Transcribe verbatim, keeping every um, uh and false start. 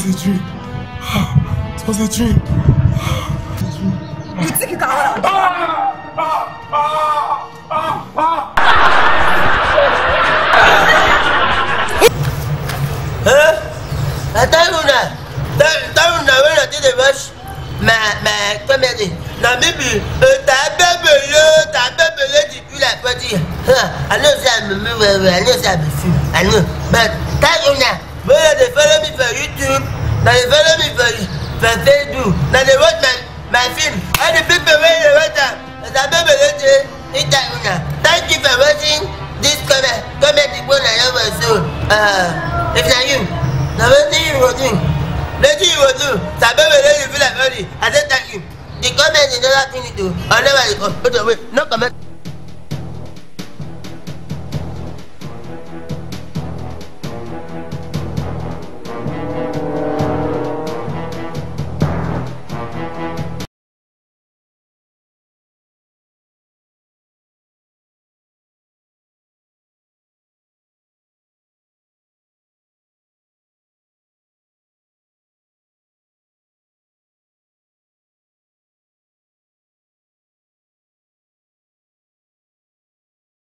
It was a dream. It was a dream. You think you can hold on? Huh? I tell you now. Tell, tell you now when I did the rush. My, my comedy. Now maybe uh, that baby, that baby lady be like body. Huh? I know say I'm a well, I know say I'm a fool. I know. But tell you now. When they follow me for YouTube, now they follow me for, for Facebook, now they watch my, my film. All the people when they watch them, as I baby lady, it tell you now. Thank you for watching this comment. Comment the one I ever so. Uh, if not you, now what do you go do? What do you go do? Sabe whether you feel like money. I said thank you. The comment is not thing to do. I never come. Put away. No comment.